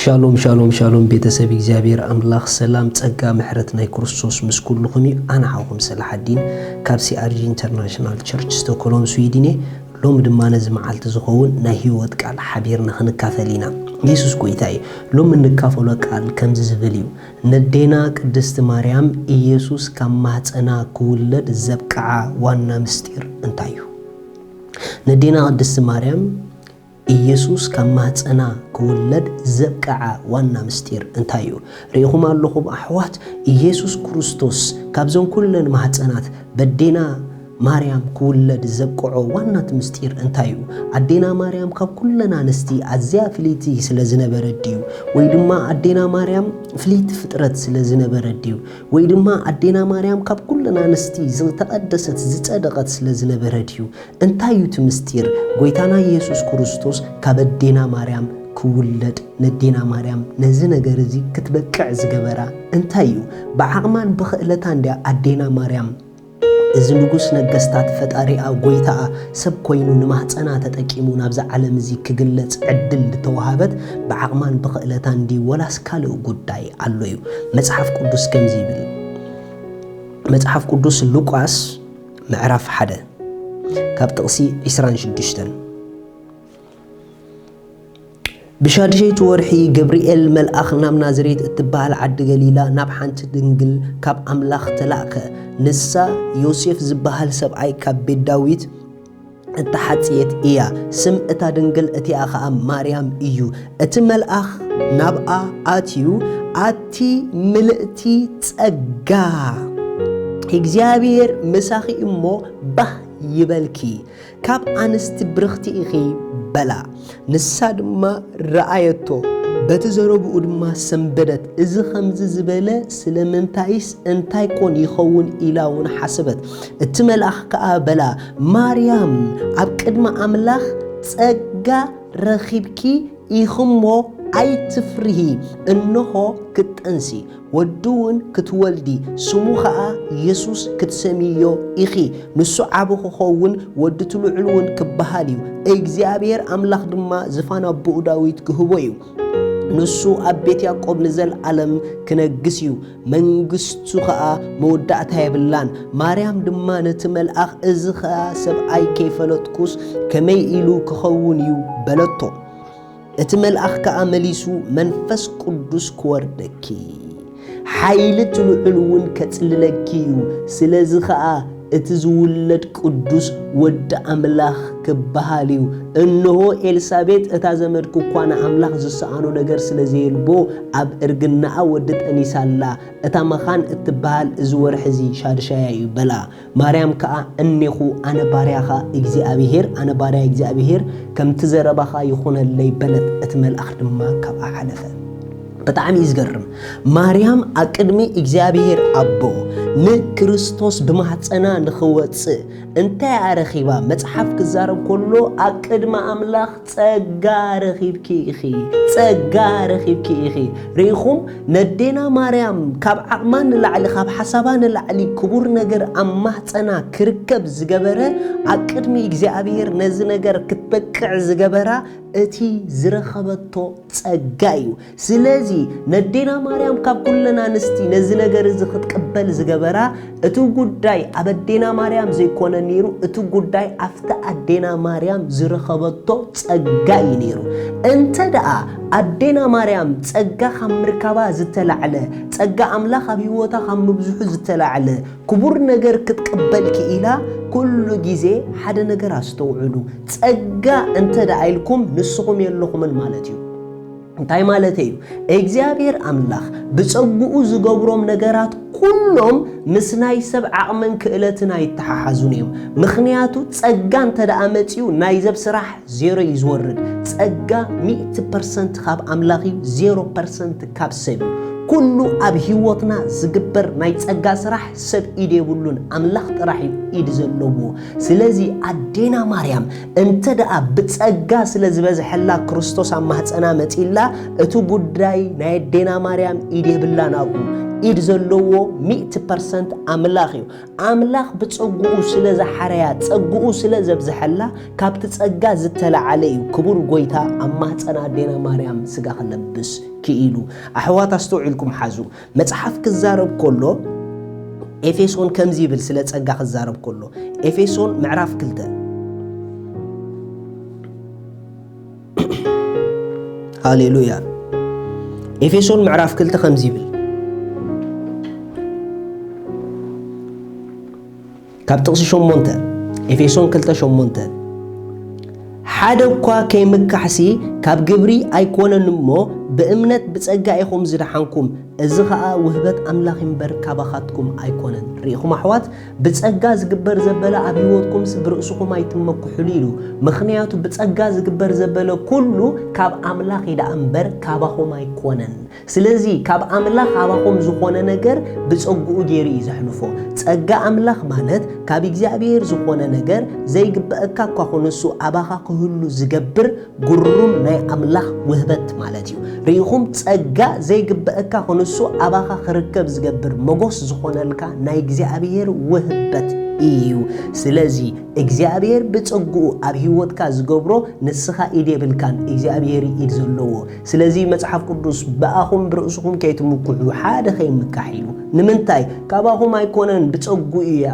ሻሎም ሻሎም ሻሎም፣ ቤተሰብ እግዚኣብሔር ኣምላኽ ሰላም ጸጋ ምሕረት ናይ ክርስቶስ ምስ ኩልኹም እዩ። ኣነ ሓውኹም ሰላሓዲን ካብ ሲኣርጂ ኢንተርናሽናል ቸርች ስቶኮሎም ስዊድን እየ። ሎሚ ድማ ነዚ መዓልቲ ዝኸውን ናይ ህይወት ቃል ሓቢርና ክንካፈል ኢና። ኢየሱስ ጎይታ እዩ። ሎሚ እንካፈሎ ቃል ከምዚ ዝብል እዩ። ነዴና ቅድስቲ ማርያም ኢየሱስ ካብ ማህፀና ክውለድ ዘብቅዓ ዋና ምስጢር እንታይ እዩ? ነዴና ቅድስቲ ማርያም ኢየሱስ ካብ ማህፀና ክውለድ ዘብቅዓ ዋና ምስጢር እንታይ እዩ? ርኢኹም ኣለኹም ኣሕዋት፣ ኢየሱስ ክርስቶስ ካብዘን ኩለን ማህፀናት በዴና ማርያም ክውለድ ዘብቅዖ ዋናት ምስጢር እንታይ እዩ? ኣዴና ማርያም ካብ ኩለን ኣንስቲ ኣዝያ ፍልይቲ ስለ ዝነበረት ድዩ? ወይ ድማ ኣዴና ማርያም ፍልይቲ ፍጥረት ስለ ዝነበረት ድዩ? ወይ ድማ ኣዴና ማርያም ካብ ኩለን ኣንስቲ ዝተቐደሰት ዝጸደቐት ስለ ዝነበረ ድዩ? እንታይ እዩ እቲ ምስጢር? ጎይታና ኢየሱስ ክርስቶስ ካብ ኣዴና ማርያም ክውለድ፣ ነዴና ማርያም ነዚ ነገር እዚ ክትበቅዕ ዝገበራ እንታይ እዩ? ብዓቕማን ብኽእለታን ድያ ኣዴና ማርያም እዚ ንጉስ ነገስታት ፈጣሪኣ ጎይታኣ ሰብ ኮይኑ ንማህፀና ተጠቂሙ ናብዚ ዓለም እዚ ክግለጽ ዕድል ዝተዋሃበት ብዓቕማን ብኽእለታን ድዩ ወላስ ካልእ ጉዳይ ኣሎ እዩ? መጽሓፍ ቅዱስ ከምዚ ይብል። መጽሓፍ ቅዱስ ሉቃስ ምዕራፍ ሓደ ካብ ጥቕሲ ዕስራን ሽዱሽተን። ብሻድሸይቲ ወርሒ ገብርኤል መልኣኽ ናብ ናዝሬት እትበሃል ዓዲ ገሊላ ናብ ሓንቲ ድንግል ካብ ኣምላኽ ተላእከ። ንሳ ዮሴፍ ዝበሃል ሰብኣይ ካብ ቤት ዳዊት እተሓጽየት እያ። ስም እታ ድንግል እቲኣ ኸኣ ማርያም እዩ። እቲ መልኣኽ ናብኣ ኣትዩ፣ ኣቲ ምልእቲ ጸጋ፣ እግዚኣብሔር ምሳኺ እሞ ባህ ይበልኪ፣ ካብ ኣንስቲ ብርኽቲ ኢኺ በላ። ንሳ ድማ ረኣየቶ፣ በቲ ዘረብኡ ድማ ሰንበደት። እዚ ኸምዚ ዝበለ ስለምንታይስ እንታይ ኮን ይኸውን ኢላ እውን ሓሰበት። እቲ መልኣኽ ከኣ በላ፣ ማርያም፣ ኣብ ቅድሚ ኣምላኽ ጸጋ ረኺብኪ ኢኺ እሞ ኣይትፍርሂ። እንሆ ክትጠንሲ ወዲ እውን ክትወልዲ፣ ስሙ ኸኣ የሱስ ክትሰምይዮ ኢኺ። ንሱ ዓቢ ክኸውን፣ ወዲ እቲ ልዑል እውን ክበሃል እዩ። እግዚኣብሔር ኣምላኽ ድማ ዝፋን ኣቦኡ ዳዊት ክህቦ እዩ። ንሱ ኣብ ቤት ያዕቆብ ንዘለኣለም ክነግስ እዩ፣ መንግስቱ ኸኣ መወዳእታ የብላን። ማርያም ድማ ነቲ መልኣኽ፣ እዚ ኸኣ ሰብኣይ ከይፈለጥኩስ ከመይ ኢሉ ክኸውን እዩ በለቶ። እቲ መልኣኽ ከኣ መሊሱ፣ መንፈስ ቅዱስ ክወርደኪ፣ ሓይሊ እቲ ልዑል እውን ከጽልለኪ እዩ። ስለዚ ኸኣ እቲ ዝውለድ ቅዱስ ወዲ ኣምላኽ ክበሃል እዩ። እንሆ፣ ኤልሳቤጥ እታ ዘመድኪ እኳ ንኣምላኽ ዝሰኣኖ ነገር ስለ ዘየልቦ፣ ኣብ እርግናኣ ወዲ ጠኒሳ ኣላ። እታ መኻን እትበሃል እዚ ወርሒ እዚ ሻድሻያ እዩ በላ። ማርያም ከኣ፣ እኔኹ፣ ኣነ ባርያኻ እግዚኣብሄር፣ ኣነ ባርያ እግዚኣብሄር፣ ከምቲ ዘረባኻ ይኹነለይ በለት። እቲ መልኣኽ ድማ ካብኣ ሓለፈ። ብጣዕሚ እዩ ዝገርም። ማርያም ኣብ ቅድሚ እግዚኣብሄር ኣቦ ንክርስቶስ ብማህፀና ንኽወፅእ እንታይ ኣረኺባ? መጽሓፍ ክዛረብ ከሎ ኣብ ቅድሚ ኣምላኽ ጸጋ ረኺብኪ ኢኺ፣ ጸጋ ረኺብኪ ኢኺ። ርኢኹም፣ ነዴና ማርያም ካብ ዓቕማ ንላዕሊ፣ ካብ ሓሳባ ንላዕሊ ክቡር ነገር ኣብ ማህፀና ክርከብ ዝገበረ፣ ኣብ ቅድሚ እግዚኣብሔር ነዚ ነገር ክትበቅዕ ዝገበራ እቲ ዝረኸበቶ ጸጋ እዩ። ስለዚ ነዴና ማርያም ካብ ኩለን ኣንስቲ ነዚ ነገር እዚ ክትቅበል ዝገበራ፣ እቲ ጉዳይ ኣብ ኣዴና ማርያም ዘይኮነ ነይሩ፣ እቲ ጉዳይ ኣብቲ ኣዴና ማርያም ዝረኸበቶ ጸጋ እዩ ነይሩ። እንተ ደኣ ኣዴና ማርያም ጸጋ ካብ ምርካባ ዝተላዕለ፣ ጸጋ ኣምላኽ ኣብ ህይወታ ካብ ምብዝሑ ዝተላዕለ ክቡር ነገር ክትቅበል ክኢላ፣ ኩሉ ግዜ ሓደ ነገር ኣስተውዕሉ። ጸጋ እንተ ደኣ ኢልኩም ንስኹም የለኹምን ማለት እዩ። እንታይ ማለተይ እዩ? እግዚኣብሔር ኣምላኽ ብጸግኡ ዝገብሮም ነገራት ኩሎም ምስ ናይ ሰብ ዓቕምን ክእለትን ኣይተሓሓዙን እዮም። ምኽንያቱ ጸጋ እንተ ደኣ መጺኡ ናይ ሰብ ስራሕ ዜሮ እዩ ዝወርድ። ጸጋ ሚእቲ ፐርሰንት ካብ ኣምላኽ እዩ፣ ዜሮ ፐርሰንት ካብ ሰብ እዩ። ኩሉ ኣብ ህይወትና ዝግበር ናይ ጸጋ ስራሕ ሰብ ኢድ የብሉን፣ ኣምላኽ ጥራሕ እዩ ኢድ ዘለዎ። ስለዚ ኣዴና ማርያም እንተ ደኣ ብጸጋ ስለ ዝበዝሐላ ክርስቶስ ኣብ ማህጸና መጺላ፣ እቲ ጉዳይ ናይ ኣዴና ማርያም ኢድ የብላን ኣብኡ። ኢድ ዘለዎ ሚእቲ ፐርሰንት ኣምላኽ እዩ። ኣምላኽ ብጸግኡ ስለ ዝሓረያ፣ ጸግኡ ስለ ዘብዝሐላ፣ ካብቲ ጸጋ ዝተላዓለ እዩ ክቡር ጎይታ ኣብ ማህጸን ኣዴና ማርያም ስጋ ክለብስ ክኢሉ። ኣሕዋት ኣስተውዒልኩም ሓዙ። መጽሓፍ ክዛረብ ከሎ ኤፌሶን ከምዚ ይብል፣ ስለ ጸጋ ክዛረብ ከሎ ኤፌሶን ምዕራፍ ክልተ። ሃሌሉያ። ኤፌሶን ምዕራፍ ክልተ ከምዚ ይብል፣ ካብ ጥቕሲ ሸሞንተ፣ ኤፌሶን ክልተ ሸሞንተ፣ ሓደ እኳ ከይምካሕሲ ካብ ግብሪ ኣይኮነን እሞ፣ ብእምነት ብጸጋ ኢኹም ዝደሓንኩም፣ እዚ ኸኣ ውህበት ኣምላኽ እምበር ካባኻትኩም ኣይኮነን። ርኢኹም ኣሕዋት፣ ብጸጋ ዝግበር ዘበለ ኣብ ህይወትኩምስ ብርእስኹም ኣይትመክሑሉ ኢሉ። ምኽንያቱ ብጸጋ ዝግበር ዘበለ ኩሉ ካብ ኣምላኽ እዩ ደኣ እምበር ካባኹም ኣይኮነን። ስለዚ ካብ ኣምላኽ ኣባኹም ዝኾነ ነገር ብጸግኡ ገይሩ እዩ ዘሕልፎ። ጸጋ ኣምላኽ ማለት ካብ እግዚኣብሔር ዝኾነ ነገር ዘይግበኣካ እኳ ኾነሱ ኣባኻ ክህሉ ዝገብር ግሩም ናይ ኣምላኽ ውህበት ማለት እዩ። ርኢኹም፣ ጸጋ ዘይግበኣካ ኾነሱ ኣባኻ ክርከብ ዝገብር መጎስ ዝኾነልካ ናይ እግዚኣብሔር ውህበት እዩ። ስለዚ እግዚኣብሔር ብጸግኡ ኣብ ህይወትካ ዝገብሮ ንስኻ ኢድ የብልካን፣ እግዚኣብሔር ኢድ ዘለዎ። ስለዚ መጽሓፍ ቅዱስ ብኣኹም ብርእስኹም ከይትምክሑ ሓደ ከይምካሕ ኢሉ። ንምንታይ? ካባኹም ኣይኮነን፣ ብጸግኡ እያ።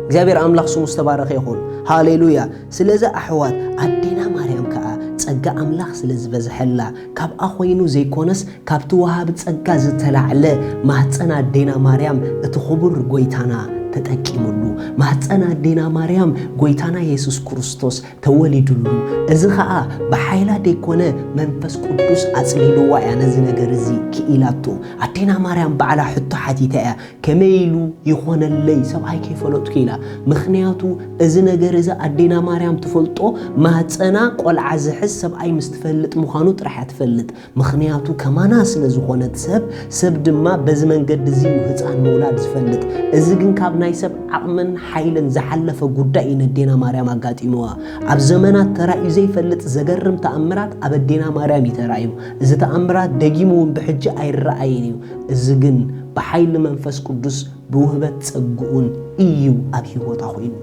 እግዚኣብሔር ኣምላኽ ስሙ ዝተባረኸ ይኹን። ሃሌሉያ። ስለዚ ኣሕዋት፣ ኣዴና ማርያም ከኣ ጸጋ ኣምላኽ ስለ ዝበዝሐላ፣ ካብኣ ኾይኑ ዘይኮነስ ካብቲ ወሃቢ ጸጋ ዝተላዕለ ማህጸን ኣዴና ማርያም እቲ ክቡር ጎይታና ተጠቂሙሉ። ማህጸን ኣዴና ማርያም ጎይታና የሱስ ክርስቶስ ተወሊዱሉ። እዚ ኸኣ ብሓይላ ደይኮነ መንፈስ ቅዱስ ኣጽሊልዋ እያ ነዚ ነገር እዚ ክኢላቶ። ኣዴና ማርያም ባዕላ ሕቶ ሓቲታ እያ፣ ከመይ ኢሉ ይኾነለይ ሰብኣይ ከይፈለጥኩ ኢላ። ምኽንያቱ እዚ ነገር እዚ ኣዴና ማርያም ትፈልጦ፣ ማህጸና ቆልዓ ዝሕዝ ሰብኣይ ምስ ትፈልጥ ምዃኑ ጥራሕ እያ ትፈልጥ። ምኽንያቱ ከማና ስለ ዝኾነት ሰብ፣ ሰብ ድማ በዚ መንገዲ እዚ እዩ ህፃን ምውላድ ዝፈልጥ። እዚ ግን ካብ ናይ ሰብ ዓቕምን ሓይልን ዝሓለፈ ጉዳይ እዩ ነዴና ማርያም ኣጋጢምዋ። ኣብ ዘመናት ተራእዩ ዘይፈልጥ ዘገርም ተኣምራት ኣብ ኣዴና ማርያም እዩ ተራእዩ። እዚ ተኣምራት ደጊሙ እውን ብሕጂ ኣይረኣይን እዩ። እዚ ግን ብሓይሊ መንፈስ ቅዱስ ብውህበት ጸግኡን እዩ ኣብ ህይወታ ኮይኑ።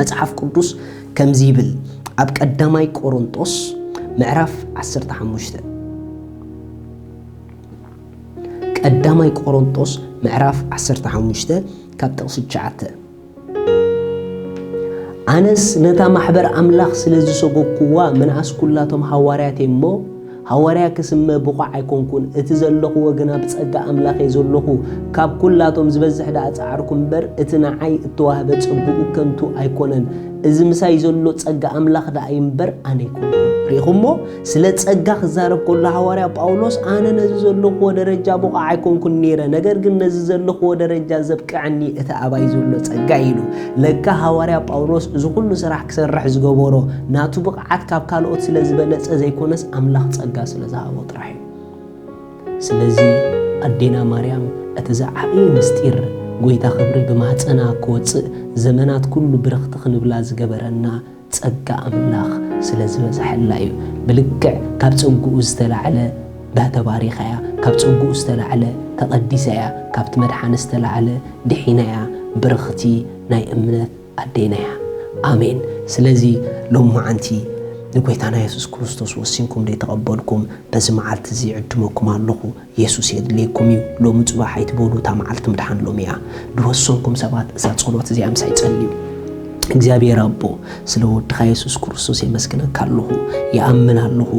መጽሓፍ ቅዱስ ከምዚ ይብል፣ ኣብ ቀዳማይ ቆሮንጦስ ምዕራፍ ዓሰርተ ሓሙሽተ፣ ቀዳማይ ቆሮንጦስ ምዕራፍ ዓሰርተ ሓሙሽተ ካብ ጥቕሲ ትሽዓተ፣ ኣነስ ነታ ማሕበር ኣምላኽ ስለ ዝሰጎግኩዋ ምንኣስ ኩላቶም ሃዋርያት እየ እሞ፣ ሃዋርያ ክስመ ብቑዕ ኣይኮንኩን፣ እቲ ዘለኹዎ ግና ብጸጋ ኣምላኽ እየ ዘለኹ። ካብ ኩላቶም ዝበዝሕ ደኣ ጸዓርኩ እምበር፣ እቲ ንዓይ እተዋህበ ጸግኡ ከንቱ ኣይኮነን። እዚ ምሳይ ዘሎ ጸጋ ኣምላኽ ደኣ እዩ እምበር፣ ኣነ ኣይኮንኩን። ርኢኹሞ? ስለ ጸጋ ክዛረብ ከሎ ሃዋርያ ጳውሎስ፣ ኣነ ነዚ ዘለኹዎ ደረጃ ብቑዕ ኣይኮንኩን ነይረ፣ ነገር ግን ነዚ ዘለኹዎ ደረጃ ዘብቅዐኒ እቲ ኣባይ ዘሎ ጸጋ ኢሉ። ለካ ሃዋርያ ጳውሎስ እዚ ኩሉ ስራሕ ክሰርሕ ዝገበሮ ናቱ ብቕዓት ካብ ካልኦት ስለ ዝበለጸ ዘይኮነስ ኣምላኽ ጸጋ ስለ ዝሃቦ ጥራሕ እዩ። ስለዚ ኣዴና ማርያም እቲ ዝዓበየ ምስጢር ጎይታ ክብሪ ብማህፀና ክወፅእ ዘመናት ኩሉ ብርኽቲ ክንብላ ዝገበረና ጸጋ ኣምላኽ ስለ ዝበዝሐላ እዩ። ብልክዕ ካብ ጸግኡ ዝተላዕለ ተባሪኻ እያ፣ ካብ ጸግኡ ዝተላዕለ ተቐዲሳ እያ፣ ካብቲ መድሓኒ ዝተላዕለ ድሒና እያ። ብርኽቲ ናይ እምነት ኣዴና እያ። ኣሜን። ስለዚ ሎሚ መዓንቲ ንጎይታና የሱስ ክርስቶስ ወሲንኩም ደይተቐበልኩም በዚ መዓልቲ እዚ ይዕድመኩም ኣለኹ። የሱስ የድልየኩም እዩ። ሎሚ ጽባሕ ኣይትበሉ፣ እታ መዓልቲ ምድሓን ሎሚ እያ። ዝወሰንኩም ሰባት እዛ ጸሎት እዚኣ ምሳይ ጸልዩ። እግዚኣብሔር ኣቦ፣ ስለ ወድኻ የሱስ ክርስቶስ የመስግነካ ኣለኹ፣ ይኣምን ኣለኹ።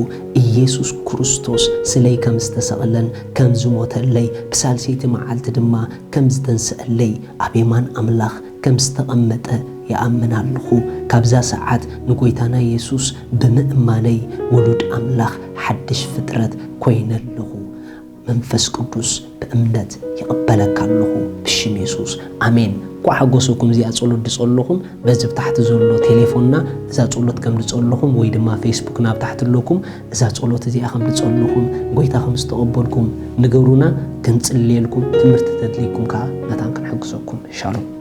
ኢየሱስ ክርስቶስ ስለይ ከም ዝተሰቕለን ከም ዝሞተለይ፣ ብሳልሰይቲ መዓልቲ ድማ ከም ዝተንስአለይ፣ ኣብ የማን ኣምላኽ ከም ዝተቐመጠ ይኣምን ኣለኹ። ካብዛ ሰዓት ንጎይታና የሱስ ብምእማነይ ውሉድ ኣምላኽ ሓድሽ ፍጥረት ኮይነ ኣለኹ። መንፈስ ቅዱስ ብእምነት ይቕበለካ ኣለኹ ብሽም የሱስ። ኣሜን። እንኳዕ ሓጎሰኩም። እዚኣ ጸሎት ድጸለኹም በዚ ብታሕቲ ዘሎ ቴሌፎንና እዛ ጸሎት ከም ድጸለኹም ወይ ድማ ፌስቡክ ናብ ታሕቲ ኣለኩም እዛ ጸሎት እዚኣ ከም ድጸለኹም ጎይታ ከም ዝተቐበልኩም ንገሩና፣ ክንጽልየልኩም፣ ትምህርቲ ተድልይኩም ከኣ መታን ክንሕግዘኩም። ሻሎም።